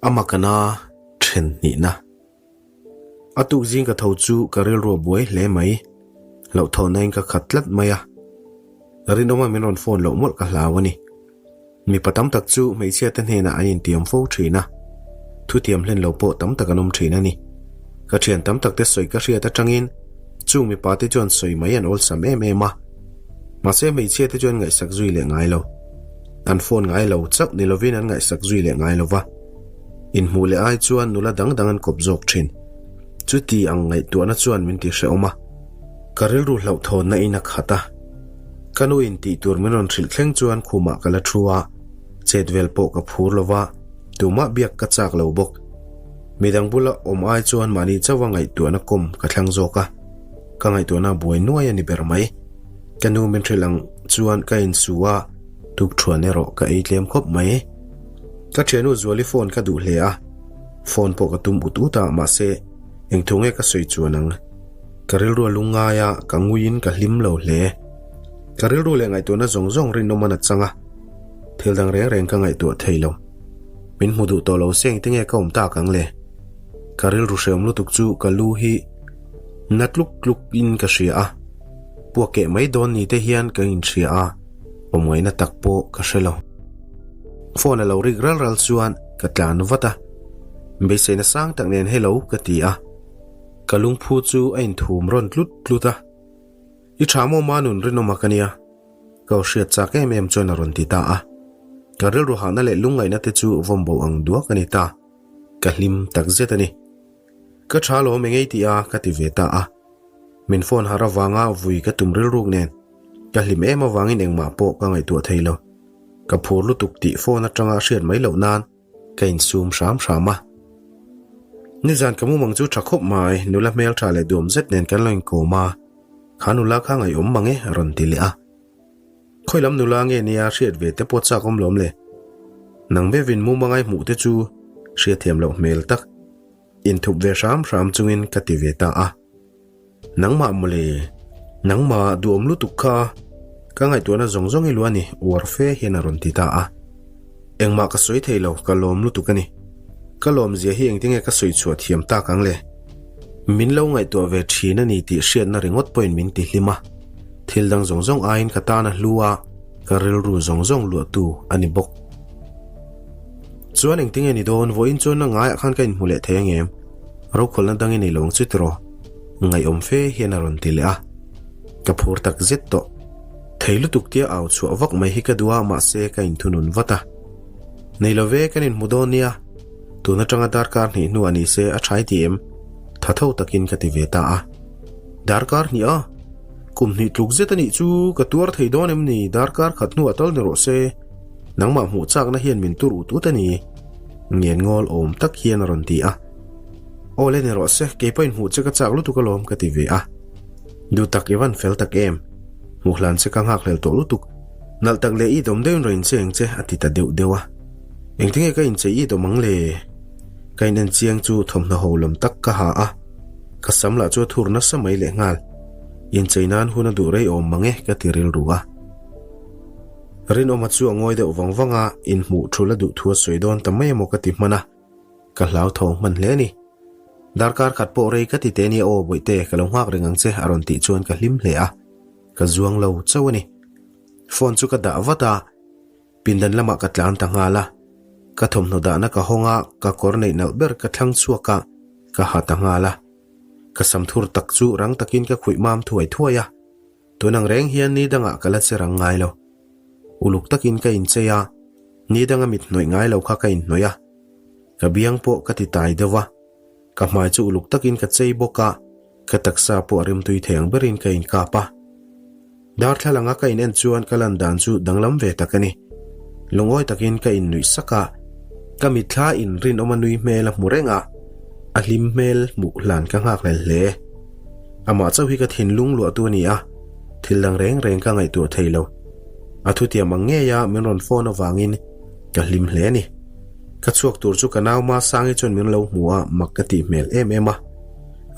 A makana then hnihna. A tuk zing ka tho chu ka rilru a buai hle mai. Hlauhthawhnain ka khat tlat mai a. Rinawma min rawn phone loh mawlh ka hlau a ni. Mipa tam tak chu hmeichhia te hnenah an intiam fo thin a. Thutiam hlen lo pawh tam tak an awm thin a ni. Ka thian tam tak te sawi ka hriat atangin chung mipa te chuan sawi mai an awlsam em em a. Mahse hmeichhia te chuan ngaihsak zui leh ngai lo. An phone ngai lo chauh ni lovin an ngaihsak zui leh ngai lo va. Inhmuh leh ai chuan nula dang dang an kawp zawk thin. Chuti ang ngaihtuahna chuan min ti hrehawm a. Ka rilru hlauhthawnna in a khat a. Ka nu in tih tur min rawn hrilh thleng chuan khumah ka la thu a, chet vel pawh ka phur lo va, tumah biak ka chak lo bawk. Midang bula awm ai chuan mahni chauha ngaihtuahna kawm ka thlang zawk a. Ka ngaihtuahna buai nuai a ni ber mai. Ka nu min hrilh ang chuan ka insu a, tukthuan erawh ka ei tlem khawp mai. Ka thiannu Zuali phone ka duh hle a, phone pawh ka tum ut ut a, mahse eng thu nge ka sawi chuan ang? Ka rilru a lungngai a, ka nguiin ka hlim lo hle. Ka rilru leh ngaihtuahna zawng zawng rinawm a na chang a, thil dang reng reng ka ngaihtuah thei lo. Min hmu duh tawh lo se engti nge ka awm tak ang le? Ka rilru hreawm lutuk chu ka lu hi na tluk tluk in ka hria a, puak keh mai dawn ni te hian ka inhria a, awm ngaihna tak pawh ka hre lo. Phone a lo rik ral ral chuan ka tlan vat a, beiseina sang tak nen hello ka ti a, ka lungphu chu a inthum rawn tlut tlut a, I tha maw ma nun rinawm a ka nia, ka aw hriat chak em em chuan a rawn ti ta a, ka rilru hahna leh lungngaihna te chu vawm bo ang duak a ni ta, ka hlim takzet a ni. Ka tha lawm eng ei ti a ka ti ve ta a, min phone harh avanga vui ka tum rilruk nen ka hlim em avangin engmah pawh ka ngaihtuah thei lo. Ka phur lutuk tih phone atanga a hriat mai loh nan ka insum hram hram a. Nizan ka mumang chu tha khawp mai, nula hmel tha leh duam zet nen kan lo inkawm a, kha nula kha ngaihawm mang e a rawn ti leh a. Khawi lam nula nge nia hriat ve te pawh chak awm lawm le. Nang vevin mumangai hmuh te chu hriatthiam loh hmel tak. Inthup ve hram hram chungin ka ti ve ta a. Nangmah mawle, nangmah duhawm lutuk kha ka ngaihtuahna zawng zawng i luah a ni, uar fe hian a rawn ti ta a. Engmah ka sawi thei lo, ka lawm lutuk a ni. Ka lawmzia hi engtinge ka sawi chhuah thiam tak ang le? Min lo ngaihtuah ve thin a ni tih hriatna ringawt pawhin min ti hlim a. Thil dang zawng zawng aiin ka tan a hlu a, ka rilru zawng zawng luahtu a ni bawk. Chuan engtinge ni dawn, vawiin chuan na ngaiah khan ka inhmu leh thei angem? Rokhawlhna dang i nei lo ang chu tiraw? Ngaihawm fe hian a rawn ti leh a. Ka phur tak zet tawh. Thei lutuk tia au chhuah vak mai hi ka duh a, mahse ka inthunun vat a. Nei lo ve, kan inhmu dawn nia. Tun atanga darkar hnih hnuah ni se a tha i ti em? Tha tho takin ka ti ve ta a. Darkar hnih a? Kum hnih tluk zet a nih chu ka tuar thei dawn em ni? Darkar khat hnuah tal ni rawh se. Nangmah hmuh chakna hian min tur ut ut a ni. Ngen ngawl awm tak hian a rawn ti a. Aw le ni rawh se, kei pawhin hmuh che ka chak lutuk alawm ka ti ve a. Duh tak i van fel tak em? Hmuh hlan che ka nghakhlel tawh lutuk. Nalh tak leh it awm deuhin rawn inchei ang che a ti ta deuh deuh a. Engtinge ka inchei it awm ang le? Ka inen chiang chu thawmhnaw ho lam tak ka ha a. Ka sam lah chu a thur nasa mai lehnghal. Inchei nan hun a duh rei awm mang e ka ti rilru a. Rinawma chu a ngawi deuh vang vang a, inhmuh thul a duh thu a sawi dawn ta mai emaw ka ti hman a, ka hlauthawng hman hle a ni. Darkar khat pawh rei ka ti teh nia aw Bawihte, ka lo nghak reng ang che a rawn tih chuan ka hlim hle a, ka zuang lo chauh a ni. Phone chu ka dah vat a, pindan lamah ka tlan ta nghal a, ka thawmhnaw dahna ka hawng a, ka kawr neih nalh ber ka thlang chhuak a, ka ha ta nghal a. Ka sam thur tak chu rang takin ka khuih mam thuai thuai a. Tun ang reng hian ni dangah ka la che rang ngai lo. Uluk takin ka inchei a, ni danga mit hnawih ngai lo kha ka inhnawih a. Ka biang pawh ka ti tai deuh a, ka hmai chu uluk takin ka chei bawk a, ka taksa pawh a rimtui thei ang berin ka inkap a. Darthlalanga ka inen chuan ka lan dan chu danglam ve tak a ni. Lungawi takin ka innuih sak a, ka mitthla in rinawma nui hmel a hmu reng a, a hlim hmel hmuh hlan ka nghakhlel hle. Amah chauh hi ka thinlung luahtu a ni a, thil dang reng reng ka ngaihtuah thei lo. A thutiam ang ngei a min rawn phone avangin ka hlim hle a ni. Ka chhuak tur chu ka nau Masangi chuan min lo hmu a, mak ka tih hmel em em a.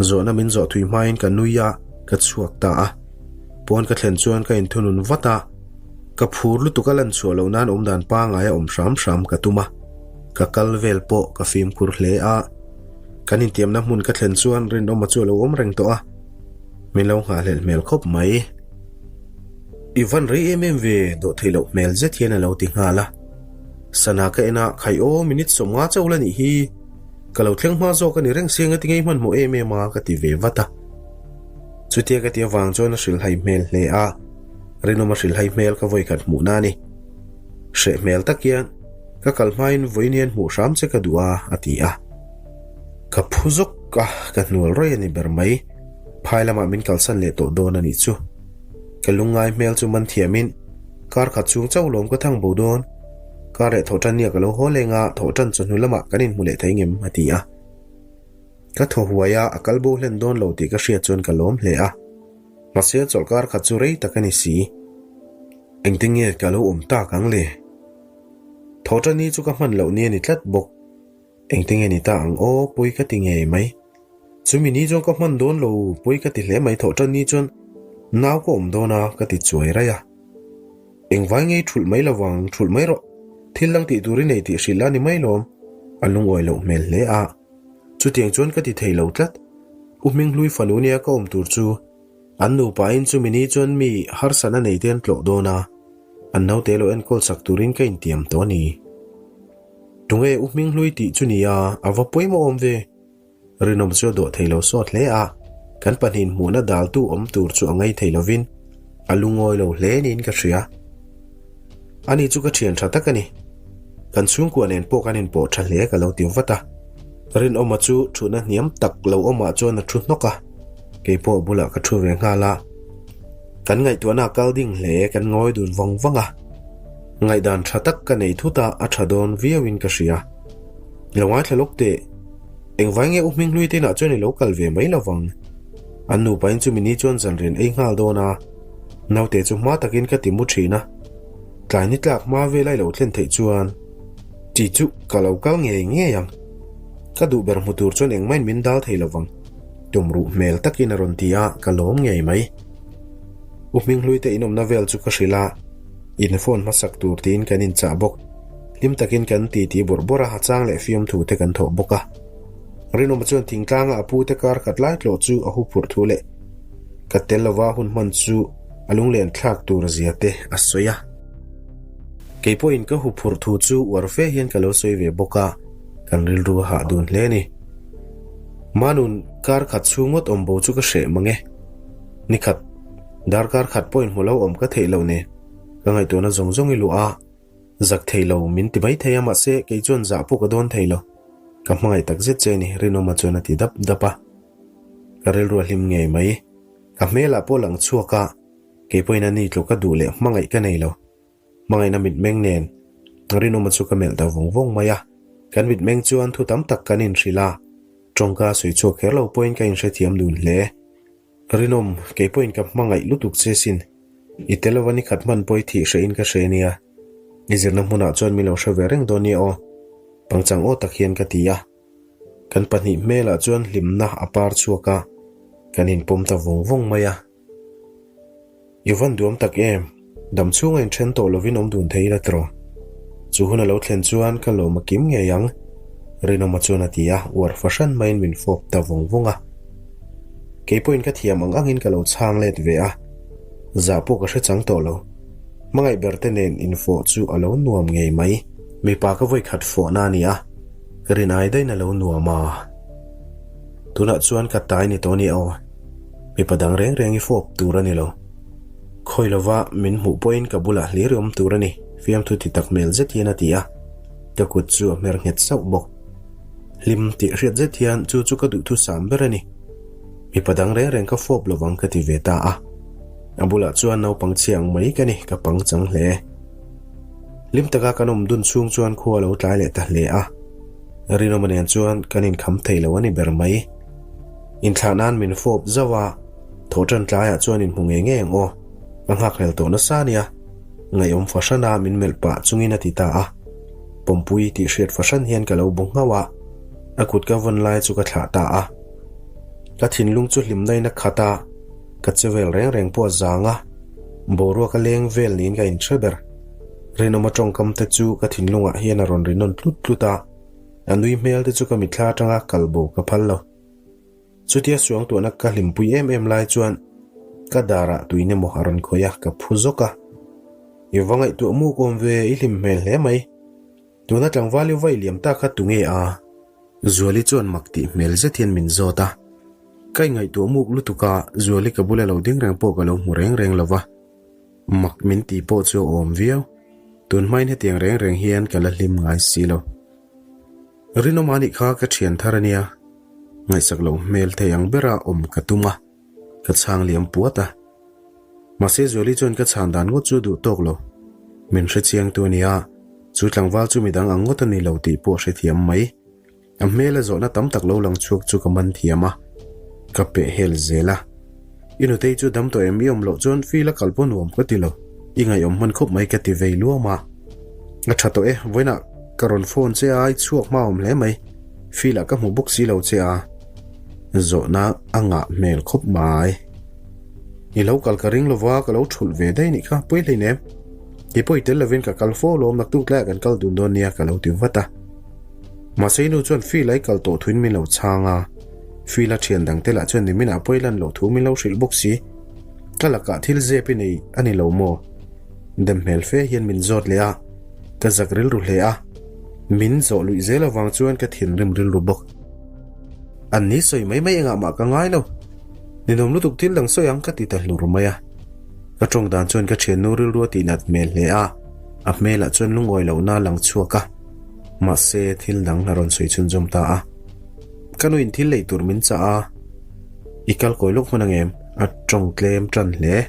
Zawhna min zawh thui hmain ka nui a, ka chhuak ta a. Pawn ka thlen chuan ka inthunun vat a, ka phur lutuk a lan chhuah loh nan awmdan pangngai a awm hram hram ka tum a. Ka kal vel pawh ka fimkhur hle a. Kan intiamna hmun ka thlen chuan Rinawma chu a lo awm reng tawh a, min lo nghahhlelh hmel khawp mai. I van rei em em ve, dawh theih loh hmel zet hian a lo ti nghal a. Sana ka en a, Khai aw, minute 50 chauh la nih hi. Ka lo thleng hma zawk a ni reng sia ngati ngei hmanhmawh em em a ka ti ve vat a. Chutia ka ti avang chuan a hrilhhai hmel hle a, Rinawma hrilhhai hmel ka vawikhat hmuhna a ni. Hreh hmel tak hian ka kal hmain vawiin hian hmuh hram che ka duh a a ti a. Ka phu zawk a, ka hnual rawih a ni ber mai. Phai lamah min kalsan leh tawh dawn a nih chu. Ka lungngai hmel chu man thiamin kar khat chhung chauh lawm ka thang bo dawn. Kar leh thawhtan nia ka lo haw leng a, thawhtan chawhnu lamah kan inhmu leh thei ngem a ti a. Ka thaw huai a, a kal bo hlen dawn lo tih ka hriat chuan ka lawm hle a. Mahse chawlhkar khat chu rei tak a ni si. Engtin nge ka lo awm tak ang le? Thawhtan ni chu ka hman loh ni a ni tlat bawk. Engtin nge ni ta ang aw, pawi ka ti ngei mai. Chumi ni chuan ka hman dawn lo, pawi ka ti hle mai thawhtan ni chuan nau ka awm dawn a ka ti chuai raih a. Engvai ngei thulh mai lovang, thulh mai rawh. Thil dang tih tur i nei tih hrilh la ni mai lawm. A lungawi loh hmel hle a. Chutiang chuan ka ti thei lo tlat. U Hminghlui fanu nia ka awm tur chu. An nupain chumi ni chuan mi harsatna nei te an tlawh dawn a, an naute lo enkawl sak turin ka intiam tawh a ni. Tunge U Hminghlui tih chu nia, a va pawimawh awm ve. Rinawm chu a dawh thei lo sawt hle a, kan pahnihin hmuhna daltu awm tur chu a ngei thei lovin a lungawi lo hle niin ka hria. Ani chu ka thian tha tak a ni. Kan chhungkua nen pawh kan inpawh tha hle ka lo ti vat a. Rinawma chu thutna hniam tak lo awmah chuan a thu hnawk a, kei pawh bulah ka thu ve nghal a. Kan ngaihtuahna a kal ding hle, kan ngawi dun vang vang a. Ngaihdan tha tak ka nei thut a, a tha dawn viauin ka hria. Lo ngaithla lawk teh. Engvai nge U Hminghlui te inah chuan i lo kal ve mai lovang? An nupain chumi ni chuan zanrian ei nghal dawn a, naute chu hma takin ka ti mu thin a. Tlai ni tlak hma vela i lo thlen theih chuan chi chu ka lo kal ngei ngei ang. Ka duh ber hmu tur chuan engmahin min dal thei lovang. Tum ruh hmel takin a rawn ti a, ka lawm ngei mai. U Hminghlui te inawmna vel chu ka hrilh a, in phone hmasak tur tiin kan inchah bawk. Hlim takin kan titi bawrh bawrh a, a chang leh fiamthu te kan thawh bawk a. Rinawma chuan thingtlanga a pute kar khat lai tlawh chu a huphurh thu leh ka tel lova hun hman chu a lunglen thlak tur zia te a sawi a. Kei pawhin ka huphurh thu chu uar fe hian ka lo sawi ve bawk a, kan rilru a hah dun hle a ni. Manun kar khat chhung ngawt awm bo chu ka hreh mang e. Nikhat, darkar khat pawhin hmu lo awm ka theih loh nen, ka ngaihtuahna zawng zawng i luah a. Zak thei lo min ti mai thei a mahse kei chuan zah pawh ka dawn thei lo. Ka hmangaih tak zet che a ni Rinawma chuan a ti dap dap a. Ka rilru a hlim ngei mai. Ka hmelah pawh lang chhuak a, kei pawhin a ni tluk a duh leh hmangaih ka nei lo. Hmangaihna mitmeng nen Rinawma chu ka melh ta vawng vawng mai a. Kan mitmeng chuan thu tam tak kan inhrilh a, tawngka sawi chhuak kher lo pawhin ka inhrethiam dun hle. Rinawm, kei pawhin ka hmangaih lutuk che sin. I tel lova ni khat hman pawh i thih hrehin ka hre nia. I zirna hmunah chuan min lo hre ve reng dawn nia aw. Pangchang aw tak hian ka ti a. Kan pahnih hmelah chuan hlimna a par chhuak a, kan inpawm ta vawng vawng mai a. I van duam tak em? Dam chhunga inthen tawh lovin awm dun thei ila tiraw? Chu hun a lo thlen chuan ka lawm a kim ngei ang, Rinawma chuan a ti a, uar fahran maiin min fawp ta vawng vawng a. Kei pawhin ka thiam ang angin ka lo chhang let ve a, zah pawh ka hre chang tawh lo. Hmangaih ber te nen infawh chu a lo nuam ngei mai. Mipa ka vawi khat fawhna a ni a, ka rin ai daihin a lo nuam a. Tunah chuan ka tai ni tawh a ni aw. Mipa dang reng reng i fawp tur a ni lo. Khawi lova min hmuh pawhin ka bulah hlir i awm tur a ni, fiamthu ti tak hmel zet hian a ti a, ka kut chu a hmer nghet sauh bawk. Hlim tih hriat zet hian chu chu ka duhthusam ber a ni. Mipa dang reng reng ka fawp lovang ka ti ve ta a. A bulah chuan naupang chhia ang mai ka ni, ka pangchang hle. Hlim taka kan awm dun chhung chuan khua a lo tlai leh ta hle a. Rinawma nen chuan kan inkham thei lo a ni ber mai. Inthlah nan min fawp zauh a, thawhṭan tlaiah chuan inhmu ngei ngei ang aw, ka nghakhlel tawh nasa ania, ngaihawm fahrana min melh pah chungin a ti ta a. Pawmpui tih hriat fahran hian ka lo bu nghauh a, a kut ka vawn lai chu ka thlah ta a. Ka thinlung chu hlimnain a khat a, ka che vel reng reng pawh a zang a, boruak a leng vel niin ka inhre ber. Rinawma tawngkam te chu ka thinlungah hian a rawn ri nawn tlut tlut a. A nui hmel te chu ka mitthla atanga kal bo ka phal lo. Chutia suangtuahna ka hlimpui em em lai chuan ka darah tuin emaw a rawn khawih a, ka phu zawk a. I va ngaihtuah muk awm ve, i hlim hmel hle mai. Tuna tlangval i vaih liam ta kha tunge a? Zuali chuan mak tih hmel zet hian min zawt a. Ka ingaihtuah muk lutuk a, Zuali ka bula lo ding reng pawh ka lo hmu reng reng lo va. Mak min tih pawh chu a awm viau. Tun hmain hetiang reng reng hian ka la hlim ngai si lo. Rinawma nih kha ka thian thar a nia, ngaihsak loh hmel thei ang bera awm ka tum a, ka chhang liam puat a. Mahse Zuali chuan ka chhan dan ngawt chu a duh tawk lo. Min hrechiangtu a nia, chu tlangval chu midang ang ngawt a ni lo tih pawh a hrethiam mai. A hmela zawhna tam tak lo lang chhuak chu ka man thiam a, ka peh hel zel a. I nutei chu dam tawh em i awm loh chuan feel a kal pawh nuam ka ti lo, i ngaihawm hman khawp mai ka ti vei luam a. A tha tawh e, vawiinah ka rawn phone che a, i chhuak hma awm hle mai, feel ah ka hmu bawk si lo che a, zawhna a ngah hmel khawp mai. I lo kal ka ring lova ka lo thulh ve daih nih kha, pawi hleinem. I pawi tel lovin ka kal fo alawm, naktuk tlaiah kan kal dun dawn nia ka lo ti vat a. Mahse i nu chuan Phil-a i kal tawh thuin min lo chhang a, Phil-a thian dangte lah chuan niminah pawh i lan loh thu min lo hrilh bawk si. Ka lakah thil zep i nei a ni lo maw? Dem hmel fe hian min zawt leh a, ka zak rilru hle a, min zawh luih zel avang chuan ka thinrim rilru bawk. An ni sawi mai mai engah mah ka ngai lo. Ninawm lutuk thil dang sawi ang ka ti ta hlur mai a. Ka tawng dan chuan ka thiannu rilru a tihnat hmel hle a, a hmelah chuan lungawi lohna a lang chhuak a. Mahse, thil dang a rawn sawi chhunzawm ta a. Ka nuin thil lei tur min chah a, I kal kawi lawk hman angem? A tawng tlem tan hle.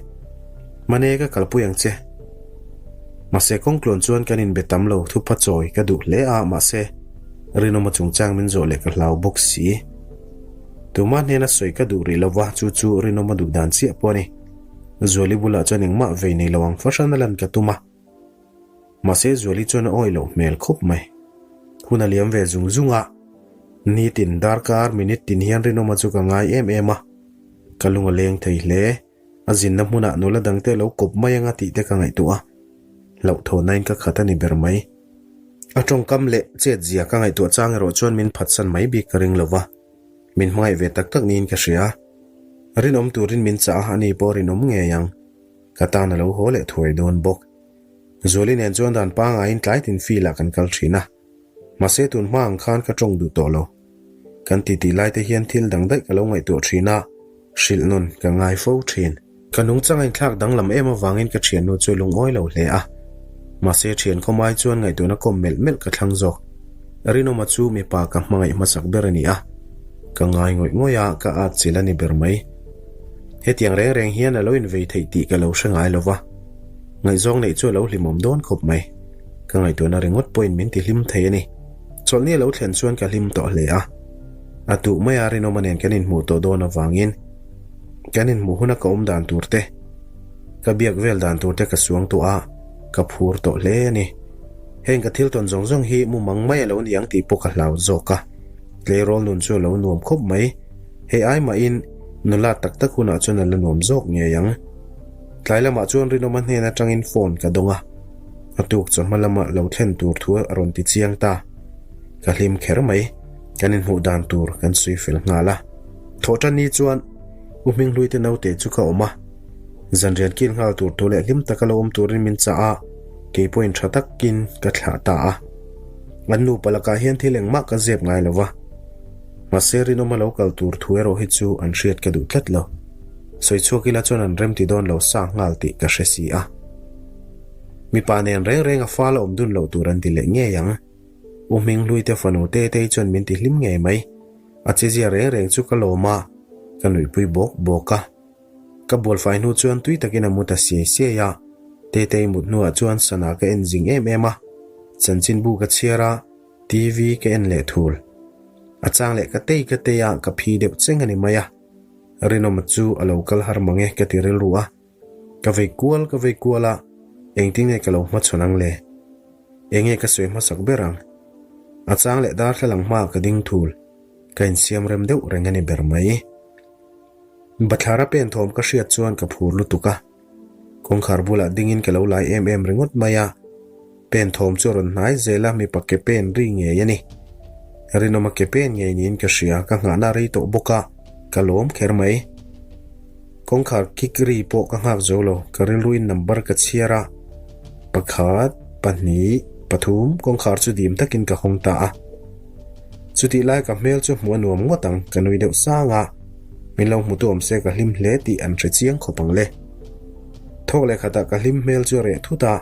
Mane ka kalpui ang che. Mahse, kawngtluan chuan kan inbe tam lo, thupha chawi ka duh hle a, mahse, Rinawma chungchang min zawh leh ka hlau bawk si. Tuma hnena sawi ka duh rih lova, chu chu Rinawma duh dan chiah pawh a ni. Zuali bulah chuan engmah vei nei lo ang fahran a lan ka tum a. Mahse Zuali chuan a awih loh hmel khawp mai. Hun a liam ve zung zung a, nitin darkar minute tin hian Rinawma chu ka ngai em em a, ka lung a leng thei hle. A zinna hmunah nula dangte lo kawp mai anga tih te ka ngaihtuah a, hlauhthawhnain ka khat a ni ber mai. A tawngkam leh chetzia ka ngaihtuah chang erawh chuan min phatsan mai bik ka ring lo va, min hmangaih ve tak tak niin ka hria. Rinawm turin min chah a, ani pawh rinawm ngei ang. Ka tan a lo haw leh thuai dawn bawk. Zuali nen chuan dan pangaiin tlai tin field ah kan kal thin a. Mahse tun hma ang khan ka tawng duh tawh lo. Kan titi lai te hian thil dang daih ka lo ngaihtuah thin a, hrilh nun ka ngai fo thin. Ka nungchang a inthlak danglam em avangin ka thiannu chu lungawi lo hle a. Mahse thian khawmai chuan ngaihtuahna kawm melh melh ka thlang zawk. Rinawma chu mipa ka hmangaih hmasak ber a ni a. Ka ngai ngawih ngawih a, ka at chilh a ni ber mai. Hetiang reng reng hian a lo invei theih tih ka lo hre ngai lo va. Ngaihzawng neih chu a lo hlimawm dawn khawp mai. Ka ngaihtuahna ringawt pawhin min tihlim thei a ni. Chawlhni a lo thlen chuan ka hlim tawh hle a. A tuh maia Rinawma nen kan inhmuh tawh dawn avangin kan inhmuh huna ka awm dan tur te, ka biak vel dan tur te ka suang tawh a, ka phur tawh hle a ni. Heng ka thil tawn zawng zawng hi mumang mai a lo ni ang tih pawh ka hlau zawk a. Tleirawl nun chu a lo nuam khawp mai. Hei ai mahin nula tak tak hunah chuan a la nuam zawk ngei ang. Tlai lamah chuan Rinawma hnen atangin phone ka dawng a, a tuk chawhma lama lo thlen tur thu a rawn ti chiang ta. Ka hlim kher mai, kan inhmuh dan tur kan sawi fel nghal a. Thawhtan ni chuan U Hminghluite naute chu ka awm a, zanrian kil nghal tur thu leh hlim taka lo awm turin min chah a, kei pawhin tha takin ka thlah ta a. An nupa lakah hian thil engmah ka zep ngai lo va. Mahse Rinawma lo kal tur thu erawh hi chu an hriat ka duh tlat lo. Sawi chhuak ila chuan an remti dawn lo sa nghal tih ka hre si a. Mipa nen reng reng a fal a awm dun loh tur an ti leh ngei ang. U Hminghlui te fanu Tetei chuan min ti hlim ngei mai. A chezia reng reng chu ka lawm a, ka nuihpui bawk bawk a. Ka bualfai hnu chuan tui takin a mu ta siai siai a. Tetei mut hnuah chuan sana ka en zing em em a. Chanchinbu ka chhiar a. TV ka en leh thul. A chang leh ka tei ka tei a, ka phi deuh cheng a ni mai a. Rinawma chu a lo kal har mang e ka ti rilru a. Ka vei kual ka vei kual a, engtin nge ka lo hmachhawn ang le? Enge ka sawi hmasak ber ang? A chang leh darthlalang hmaah ka ding thul, ka insiam rem deuh reng a ni ber mai. Bathlara pen thawm ka hriat chuan ka phur lutuk a. Kawngkhar bulah dingin ka lo lai em em ringawt mai a, pen thawm chu a rawn hnai zel a, mipa ke pen ri ngei a ni. Rinawma ke pen ngei niin ka hria, ka nghahna rei tawh bawk a, ka lawm kher mai. Kawngkhar kik ri pawh ka nghak zo lo, ka rilruin number ka chhiar a, pakhat, pahnih, pathum, kawngkhar chu dim takin ka hawng ta a. Chutih lai ka hmel chu hmuh a nuam ngawt ang, ka nui deuh sang a, min lo hmutu awm se ka hlim hle tih an hre chiang khawp ang le. Thawk leh khatah ka hlim hmel chu a reh thut a,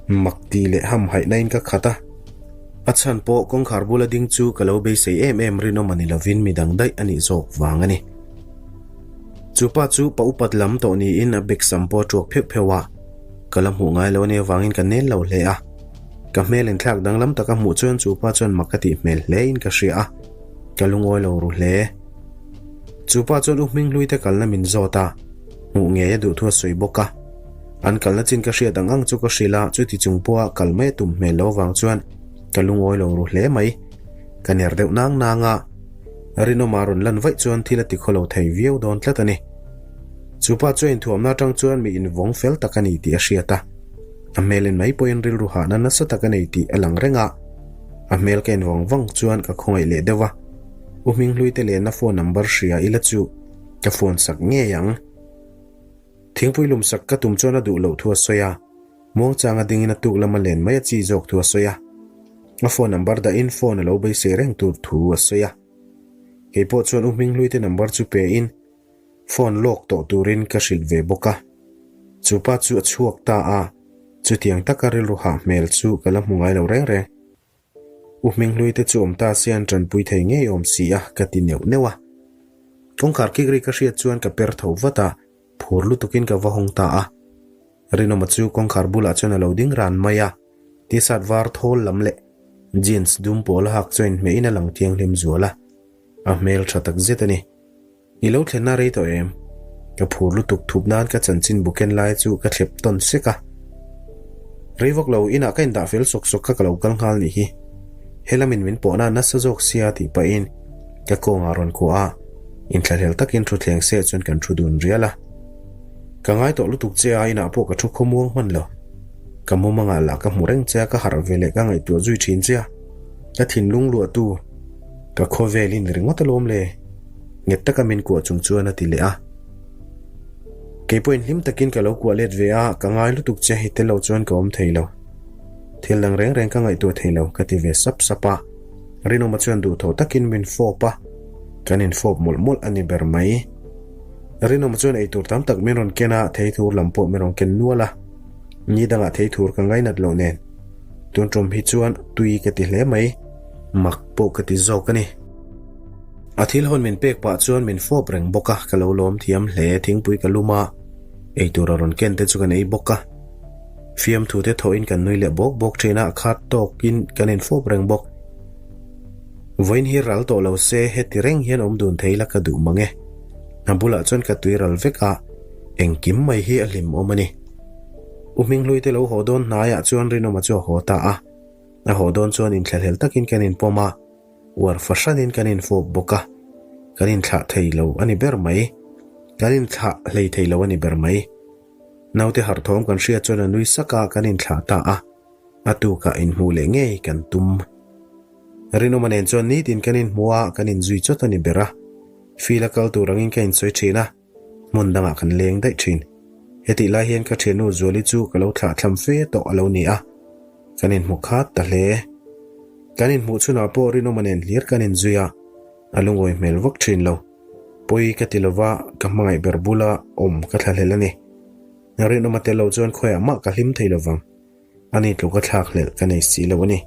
mak tih leh hamhaihna in ka khat a. A chhan pawh kawngkhar bula ding chu ka lo beisei em em rinawm a ni lovin midang daih a nih zawk vang a ni. Chu pa chu pa upat lam tawh niin a bek sam pawh a tuak pheuh pheuh a, ka la hmuh ngai lo a nih avangin ka nel lo hle a. Ka hmel inthlak danglam taka hmuh chuan chu pa chuan mak ka tih hmel hle in ka hria a, ka lungawi lo ru hle. Chu pa chuan u Hminghlui te kalna min zawt a, hmuh ngei a duh thu a sawi bawk a. An kalna chin ka hriat ang ang chu ka hrilh a, chuti chung pawha kal mai a tum hmel lo avang chuan ka lungawi lo ru hle mai. Ka ner deuh nang nang a, Rinawma rawn lan vaih chuan thil a tikhaw lo thei viau dawn tlat a ni. Chu pa chu a inthuamna atang chuan mi invawng fel tak a ni tih a hriat a, a hmel en mai pawhin rilru hahna nasa tak a nei tih a lang reng a. A hmel ka en vang vang chuan ka khawngaih leh deuh a, U Hminghluite lenna phone number hria ila chu ka phone sak ngei ang. Thingpui lum sak ka tum chuan a duh loh thu a sawi a, muangchanga dingin a tuk lama len mai a chi zawk thu a sawi a. A phone number dahin phone a lo beisei reng tur thu a sawi a. Kei pawh chuan U Hminghluite number chu pe in phone lawk tawh turin ka hrilh ve bawk a. Chu pa chu a chhuak ta a, chutiang taka rilru hah hmel chu ka la hmu ngai lo reng reng. U Hminghlui te chu awm ta se an tanpui thei ngei awm si a, ka ti neuh neuh a. Kawngkhar kik ri ka hriat chuan ka per tho vat a, phur lutukin ka va hawng ta a. Rinawma chu kawngkhar bulah chuan a lo ding ran mai a, t-shirt var thawl lam leh jeans dum pawl a hak chuan inhmeh in a lang thianghlim zual a, a hmel tha tak zet a ni. I lo thlenna rei tawh em? Ka phur lutuk thup nan ka chanchin bu ken lai chu ka thlep tawn sek a. Rei vak lo, inah ka indah fel sawk sawk kha ka lo kal nghal nih hi. Helamin min pawhna nasa zawk sia tih pahin ka kawngah rawn kuah a, inthlahlel takin thutthleng seh chuan kan thu dun rial a. Ka ngai tawh lutuk che a, inah pawh ka thu khawmuang hman lo. Ka mumangah lah ka hmu reng che a, ka harh ve leh ka ngaihtuah zui thin che a. Ka thinlung luahtu ka khawvel i ni ringawt alawm le. Nghet taka min kuah chung chuan a ti leh a. Kei pawhin hlim takin ka lo kuah let ve a, ka ngai lutuk che hei tel lo chuan ka awm thei lo. Thil dang reng reng ka ngaihtuah thei lo, ka ti ve sap sap a. Rinawma chuan duhthawh takin min fawp a, kan infawp mawlh mawlh a ni ber mai. Rinawma chuan eitur tam tak min rawn ken a, theithur lam pawh min rawn ken nual a. Ni dangah theithur ka ngainat loh nen, tun tum hi chuan tui ka ti hle mai, mak pawh ka ti zawk a ni. A thil hawn min pek pah chuan min fawp reng bawk a, ka lo lawm thiam hle, thingpui ka lum a, eitur a rawn ken te chu kan ei bawk a. Fiamthu te thawhin kan nui leh bawk bawk thin a, a khat tawkin kan infawp reng bawk. Vawiin hi ral tawh lo se, heti reng hian awm dun thei la ka duh mang e. A bulah chuan ka tui ral vek a, engkim mai hi a hlimawm a ni. U Hminghlui te lo haw dawn hnaiah chuan Rinawma chu a haw ta a, a haw dawn chuan inthlahlel takin kan inpawm a, Uar fahranin kan infawp bawk a, kan inthlah thei lo a ni ber mai. Kan inthlah hlei thei lo a ni ber mai. Naute harhthawm kan hriat chuan a nui sak a, kan inthlah ta a. A tukah inhmuh leh ngei kan tum. Rinawma nen chuan nitin kan inhmu a, kan inzui chawt a ni ber a. Field a kal tur angin ka insawi thin a. Hmun dangah kan leng daih thin. Hetih lai hian ka thiannu Zuali chu ka lo thlah thlam fe tawh a lo ni a, kan inhmu khat ta hle. Kan inhmuh chhunah pawh Rinawma nen hlir kan inzui a, a lungawi hmel vak thin lo. Pawi ka ti lova, ka hmangaih ber bula awm ka thlahlel a ni. Rinawma tel lo chuan khawiah mah ka hlim thei lovang. Ani tluka thlak hlelh ka nei si lo a ni.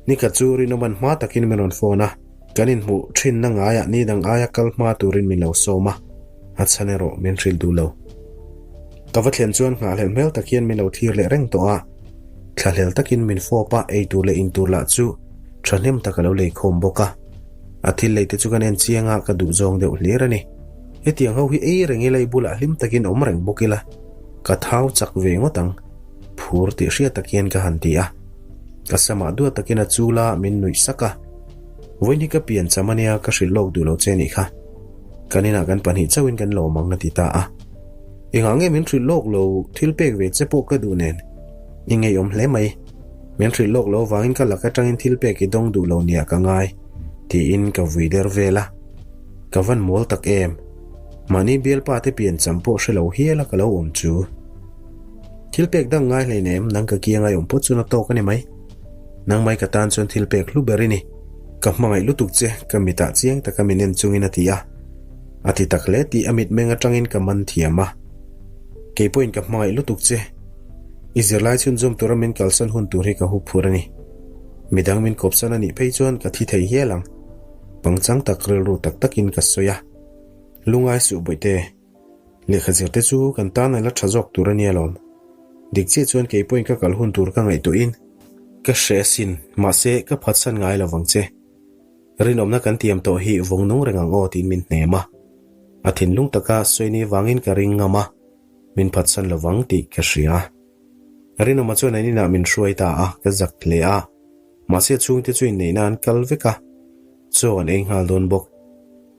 Nikhat chu Rinawman hma takin min rawn phone a, kan inhmuh thinna ngaiah ni dang aia kal hma turin min lo sawm a, a chhan erawh min hrilh duh lo. Ka va thlen chuan nghahhlelh hmel tak hian min lo thlir leh reng tawh a, thlahlel takin min fawp a, ei tur leh in tur lah chu thahnem tak a lo lei khawm bawk a. A thil lei te chu kan en chiang a, ka duh zawng deuh hlir a ni. Hetiang ho hi ei reng ila i bulah hlim takin awm reng bawk ila. Ka thau chak ve ngawt ang, phur tih hriat tak hian ka han ti a. Ka samah duat takin a chul a, min nuih sak a. Vawiin hi ka pian cham ania, ka hrilh lawk duh lo che nih kha. Kan inah kan pahnih chauhin kan lawm ang a ti ta a. Engah nge min hrilh lawk lo, thil pek ve che pawh ka duh nen. I ngeiawm hle mai. Min hrilh lawk lo vangin ka lak atangin thil pek i dawng duh lo nia ka ngai, tiin ka vui der vel a. Ka van mawl tak em? Mahni bialpa te piancham pawh hre lo hial a ka lo awm chu. Thil pek dang ngai hleinem, nang ka kianga i awm pawt chuan a tawk a ni mai. Nang mai ka tan chuan thil pek hlu ber i ni. Ka hmangaih lutuk che, ka mitah chiang taka min en chungin a ti a. A ti tak hle tih a mitmeng atangin ka man thiam a. Kei pawhin ka hmangaih lutuk che. I zirlai chhunzawm tura min kalsan hun tur hi ka hup phur a ni. Midang min kawpsan a nih phei chuan ka thi thei hial ang. Pangchang tak rilru tak takin ka sawi a. Lungai suh bawihte. Lehkha zirte chu kan tan a la tha zawk tur a nia lawm. Dik chiah chuan kei pawhin ka kal hun tur ka ngaihtuahin ka hre asin, mahse ka phatsan ngai lo vang che. Rinawmna kan tiam tawh hi vawng nung reng ang aw tiin min hnem a. A thinlung taka sawi ni vangin ka ring ngam a, min phatsan lo vang tih ka hria. Rinawma chuan an inah min hruai ta a, ka zak hle a. Mahse chhungte chu inneihna an kal vek a, chaw an ei nghal dawn bawk.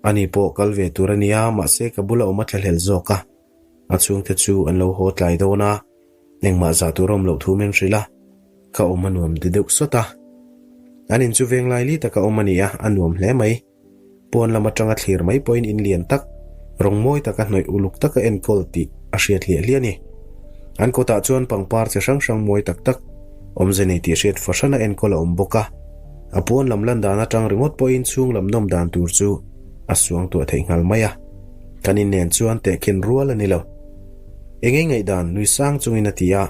Ani pawh kal ve tur a nia, mahse ka bula awm a thlahlel zawk a. A chhungte chu an lo haw tlai dawn a, engmah zah tur a awm loh thu min hrilh a, ka awm a nuam ti deuh sawt a. An in chu venglai li taka awm a ni a, a nuam hle mai. Pawn lam atanga thlir mai pawhin in lian tak, rawng mawi taka hnawih uluk taka enkawl tih a hriat hliah hliah a ni. An kawtah chuan pangpar chi hrang hrang mawi tak tak, awmze nei tih hriat fahrana enkawl a awm bawk a. A pawn lam lan dan atang ringawt pawhin chhung lam nawm dan tur chu a suangtuah theih nghal mai a. Kan in nen chuan tehkhin rual a ni lo. Eng ei ngaihdan nui sang chungin a ti a,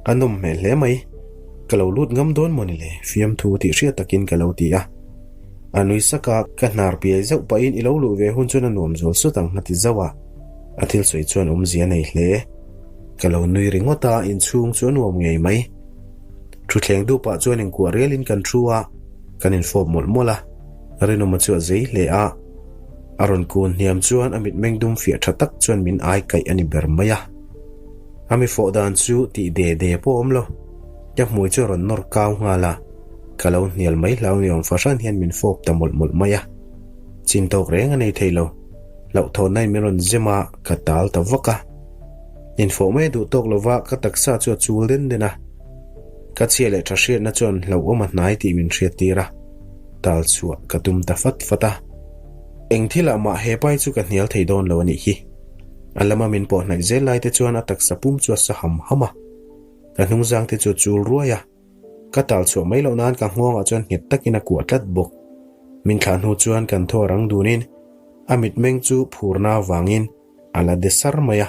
a nawm hmel hle mai. Ka lo lut ngam dawn maw ni le? Fiamthu tih hriat takin ka lo ti a. A nui sak a, ka hnar piai zauh pahin i lo luh ve hun chuan a nuam zual sawt ang a ti zauh a. A thil sawi chuan awmzia a nei hle. Ka lo nui ringawt a, inchhung chu a nuam ngei mai. Thutthleng dupah chuan inkuah rialin kan thu a, kan infawp mawlh mawlh a. Rinawma chu a zei hle a. A rawn kun hniam chuan a mitmeng dum fiah tha tak chuan min ai kaih a ni ber mai a. A mi fawh dan chu tih de de pawh a awm lo. Ka hmui chu a rawn nawr kau nghal a. Ka lo hnial mai hlau ni awm fahran hian min fawp ta mawlh mawlh mai a. Chin tawk reng a nei thei lo. Hlauhthawnna in min rawn zem a, ka tal ta vak a. Infawh mai a duh tawk lova ka taksa chu a chul den den a. Ka chhia leh tha hriatna chuan hlauhawm a hnai tih min hriattir a, tal chhuah ka tum ta fat fat a. Eng thilah mah he pai chu ka hnial thei dawn lo a nih hi. A lama min pawh hnaih zel lai te chuan a taksa pum chu a sa ham ham a. Ka hnungzang te chu a chul ruai a. Ka tal chhuah mai loh nan ka nghawngah chuan nghet takin a kuah tlat bawk. Min thlah hnu chuan kan thaw rang dunin a mitmeng chu phurna avangin a la de sar mai a.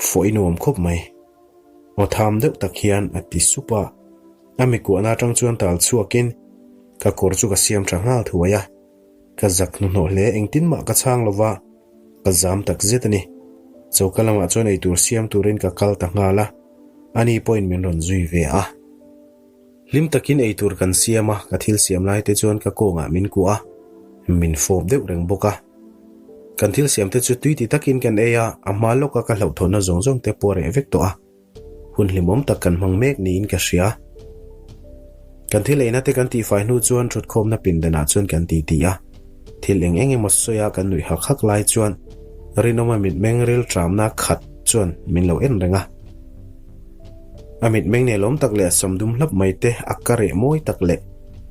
Fawh i nuam khawp mai. Aw tham deuh tak hian a ti sup a. A mi kuahna atang chuan tal chhuakin ka kawr chu ka siam tha nghal thuai a. Ka zak hnuhnawh hle engtin mah ka chhang lova ka zam tak zet a ni. Choka lamah chuan eitur siam turin ka kal ta nghal a. Ani pawhin min rawn zui ve a. Hlim takin eitur kan siam a, ka thil siam lai te chuan ka kawngah min kuah a, min fawp deuh reng bawk a. Kan thil siam te chu tui ti takin kan ei a, a hma lawka ka hlauhthawnna zawng zawng te pawh a reh vek tawh a. Hun hlimawm tak kan hmang mek niin ka hria. Kan thil eina te kan tihfai hnu chuan thutkhawmna pindanah chuan kan titi a. Thil eng eng emaw sawi a kan nuih hak hak lai chuan Rinawma mitmeng ril tramna khat chuan min lo en reng a. A mitmeng nelawm tak leh a sam dum hlap mai te, a ka reh mawi tak leh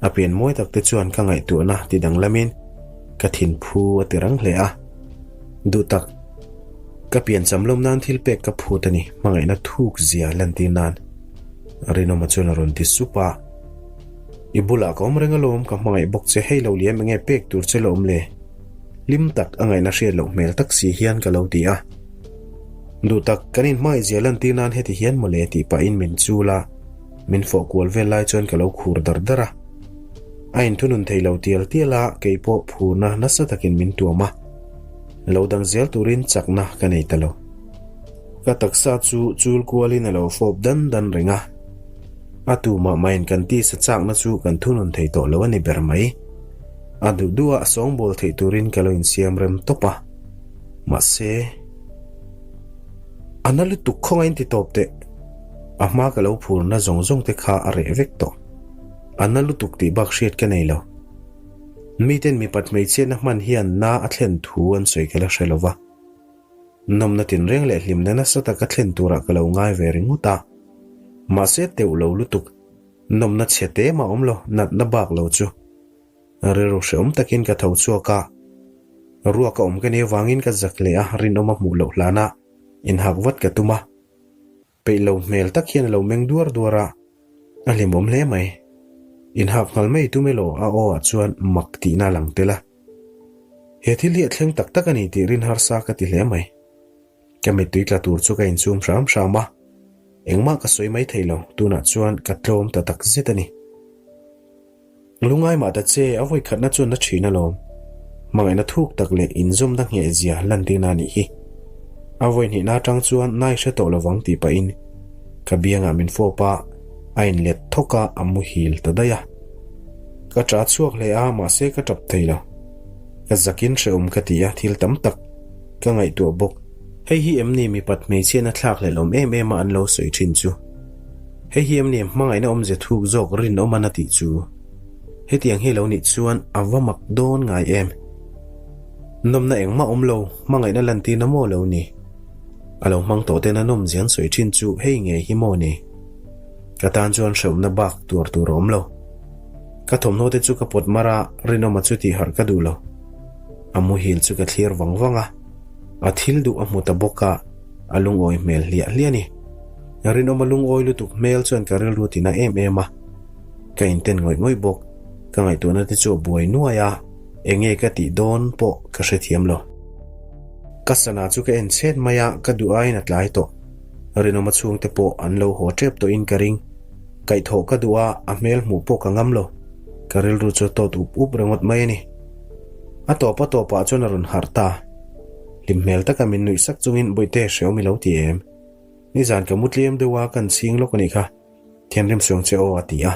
a pian mawi tak te chuan ka ngaihtuahna ti danglamin ka thinphu a ti rang hle a. Duh tak, ka pian cham lawm nan thil pek ka phut a ni, hmangaihna thuk zia lantir nan. Rinawma chuan a rawn ti sup a. I bulah ka awm reng alawm, ka hmangaih bawk che, hei lo liam enge pek tur che la awm le? Hlim tak a ngaihna hriat loh hmel tak si hian ka lo ti a. Duh tak, kan inhmangaih zia lantir nan heti hian mawle tih pahin min chul a, min fawh kual vel lai chuan ka lo khur dar dar a. A inthunun thei lo tial tial a, kei pawh phurna nasa takin min tuam a. Lo dang zel turin chakna ka nei ta lo. Ka taksa chu chul kualin a lo fawp dan dan reng a. A tu mah mahin kan tisa chakna chu kan thunun thei tawh lo a ni ber mai. A duh duh a sawngbawl theih turin ka lo insiam rem tawp a. Mahse, a na lutuk khawngain ti tawp teh. A hma ka lo phurna zawng zawng te kha a reh vek tawh. A na lutuk tih bak hriat ka nei lo. Miten mipat hmeichhiatna hman hian na a thlen thu an sawi ka la hre lo va. Nawmna tinreng leh hlimna nasa taka thlen turah ka lo ngai ve ringawt a. Mahse teuh lo lutuk. Nawmna chhe te mah awm lo, natna bak lo chu. Rilru hreawm takin ka tho chhuak a, ruak a awm ka nih avangin ka zak leh a, rinawm a hmuh loh hlana inhak vat ka tum a. Peih lo hmel tak hian a lo meng duar duar a, a hlimawm hle mai. Inhak nghal mai tum elaw a aw ah chuan mak tihna a lang tel a. He thil hi a thleng tak tak a ni tih rin harsa ka ti hle mai. Ka mittui tla tur chu ka inchhum hram hram a, engmah ka sawi mai thei lo, tunah chuan ka tlawm ta tak zet a ni. Lungai mah ta che, a vawi khatna chuan na thin alawm. Hmangaihna thuk tak leh inzawmna ngheh zia lantirna a nih hi. A vawi hnihna atang chuan nai hre tawh lovang tih pahin ka biangah min fawp a, a inlet thawk a, a muhil ta daih a. Ka ṭah chhuak hle a, mahse ka ṭap thei lo. Ka zakin hrehawm ka ti a, thil tam tak ka ngaihtuah bawk. Hei hi em ni mipat hmeichhiatna thlak hlelh awm em em a an lo sawi thin chu? Hei hi em ni hmangaihna awmzia thuk zawk rinawm a na tih chu? Hetiang hi lo nih chuan a va mak dawn ngai em? Nawmna engmah awm lo, hmangaihna lantirna maw lo ni? A lo hmang tawh ten a nawmzia an sawi thin chu hei ngei hi maw ni? Ka tan chuan hrehawmna bak tuar tur a awm lo. Ka thawmhnaw te chu ka pawt mar a, rinawma chu tih harh ka duh lo. A muhil chu ka thlir vang vang a, a thil duh a hmu ta bawk a, a lungawi hmel hliah hliah a ni. Rinawma lungawi lutuk hmel chuan ka rilru tina em em a, ka inten ngawih ngawih bawk. Ka ngaihtuahna te chu a buai nuai a, eng nge ka tih dawn pawh ka hrethiam lo. Ka sana chu ka en chhet mai a, ka duh aiin a tlai tawh. Rinawma chhungte pawh an lo haw tep tawhin ka ring. Kaihthawh ka duh a, a hmel hmuh pawh ka ngam lo. Ka rilru chu a tawt up up ringawt mai a ni. A tawp a tawpah chuan a rawn harh ta. Hlim hmel taka min nuih sak chungin Bawihte hrehawm i lo ti em? Nizan ka mu tlem deuh a, kan chhing lawk a nih kha. Thianghlim suang che aw a ti a.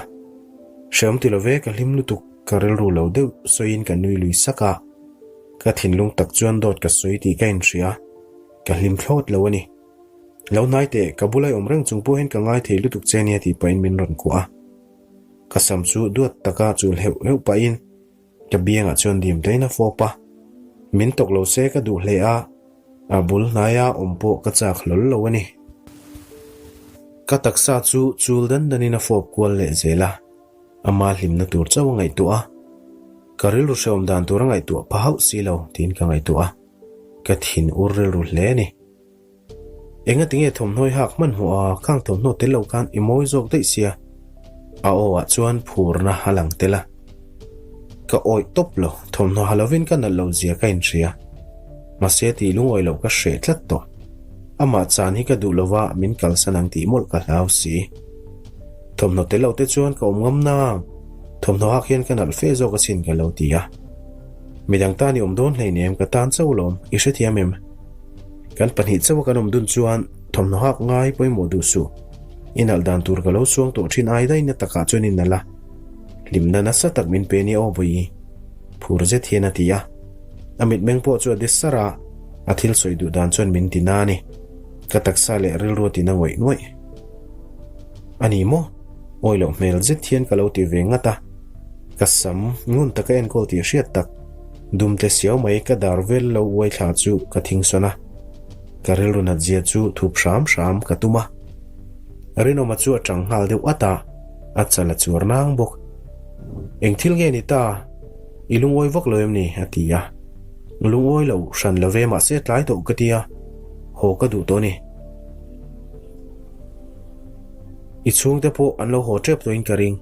Hrehawm ti lo ve, ka hlim lutuk, ka rilru lo deuh sawiin ka nui lui sak a. Ka thinlung tak chuan dawt ka sawi tih ka inhria, ka hlim thlawt lo a ni. Lo hnai teh, ka bula i awm reng chung pawh hian ka ngai thei lutuk che nia tih pahin min rawn kuah a. Ka sam chu duat taka chul heuh heuh pahin ka biangah chuan dim dain a fawp a. Min tawk lo se ka duh hle a, a bul hnaia awm pawh ka chak hlawl lo a ni. Ka taksa chu chul dan danin a fawp kual leh zel a, ama hlimna tur chauh a ngaihtuah a. Ka rilru hrehawm dan tur a ngaihtuah pha hauh si lo tiin ka ngaihtuah a, ka thin ur rilru hle a ni. Enga tinge thawmhnaw i hak hmanhmawh a, khang thawmhnaw tel lo khan i mawi zawk daih sia. A aw ah chuan phurna a lang tel a. Ka awih tawp lo, thawmhnaw ha lovin ka nalh lo zia ka inhria. Mahse tih lungawi loh ka hreh tlat tawh. Amah chan hi ka duh lova min kalsan ang tih mawlh ka hlau si. Thawmhnaw tel lo te chuan ka awm ngam nang, thawmhnaw hak hian ka nalh fe zawk asin ka lo ti a. Midang tan i awm dawn hleinem ka tan chauh lawm, i hrethiam em? Kan pahnih chauha kan awm dun chuan thawmhnaw hak ngai pawimawh duh suh. I nalh dan tur ka lo suang tawh thin ai daihna takah chuan i nalh a. Hlimna nasa tak min pe nia aw Bawihi. Phur zet hian a ti a. A mitmeng pawh chu a de sar a, a thil sawi duh dan chuan min ti na a ni. Ka taksa leh rilru a ti na ngawih ngawih. A ni maw? Awi loh hmel zet hian ka lo ti ve ngat a. Ka sam ngun taka enkawl tih hriat tak. Dumte siau mai ka dar vel lo uai thla chu ka thingsawn a, ka rilru nat zia chu thup hram hram ka tum a. Rinawma chu a tang nghal deuh at a, a chal a chuar nang bawk. Eng thil nge ni ta? I lungawi vak lo em ni? a ti a. Lungawi lo hran lo ve mahse tlai tawh ka ti a, haw ka duh tawh a ni. I chhungte pawh an lo haw tep tawhin ka ring.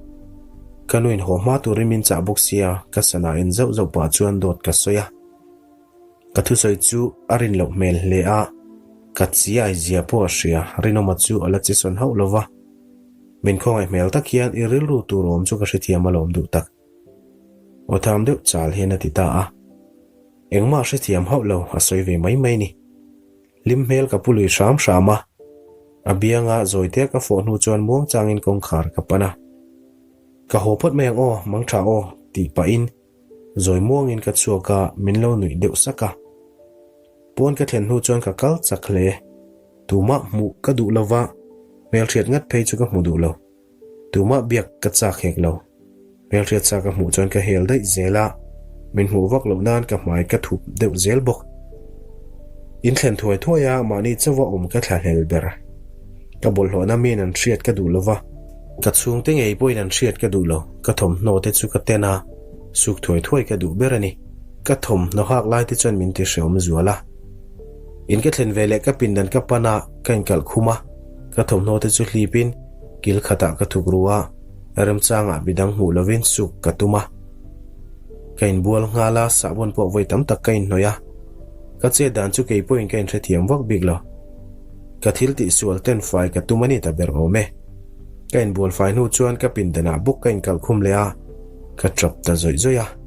Ka nuin haw hma turin min chah bawk sia, ka sana en zauh zauh pah chuan dawt ka sawi a. Ka thusawi chu a rin loh hmel hle a, ka chiai zia pawh a hria, Rinawma chu a la che sawn hauh lo va. Min khawngaih hmel tak hian i rilru tur awm chu ka hrethiam alawm duh tak. Aw tham deuh chal hian a ti ta a. Engmah hrethiam hauh lo a sawi ve mai mai ni. Hlim hmel ka pu lui hram hram a, a bianga zawite ka fawh hnu chuan muangchangin kawngkhar ka pan a. Ka haw phawt mai ang aw, mang tha aw, tih pahin zawi muangin ka chhuak a, min lo nuih deuh sak a. Pawn ka thlen hnu chuan ka kal chak hle. Tumah hmuh ka duh lova, hmelhriat ngat phei chu ka hmu duh lo. Tumah biak ka chak hek lo. Hmelhriat sa ka hmuh chuan ka hel daih zel a, min hmuh vak loh nan ka hmai ka thup deuh zel bawk. In thlen thuai thuai a, mahni chauha awm ka thlahlel ber. Ka bawlhhlawhna miin an hriat ka duh lova, Ka chhungte ngei pawhin an hriat ka duh lo, ka thawmhnaw te chu ka ten a, suk thuai thuai ka duh ber a ni. Ka thawmhnaw hak lai te chuan min ti hreawm zual a. In ka thlen ve leh ka pindan ka pan a, ka inkalh khum a, ka thawmhnaw te chu hlipin kil khatah ka thuk ru a, remchangah midang hmuh lovin suk ka tum a. Ka inbual nghal a, sahbawn pawh vawi tam tak ka inhnawih a. Ka chet dan chu kei pawhin ka inhrethiam vak bik lo. Ka thil tihsual ten fai ka tum a ni ta ber awm e. Ka inbual fai hnu chuan ka pindanah bawk ka inkalh khum leh a, ka tap ta zawih zawih a.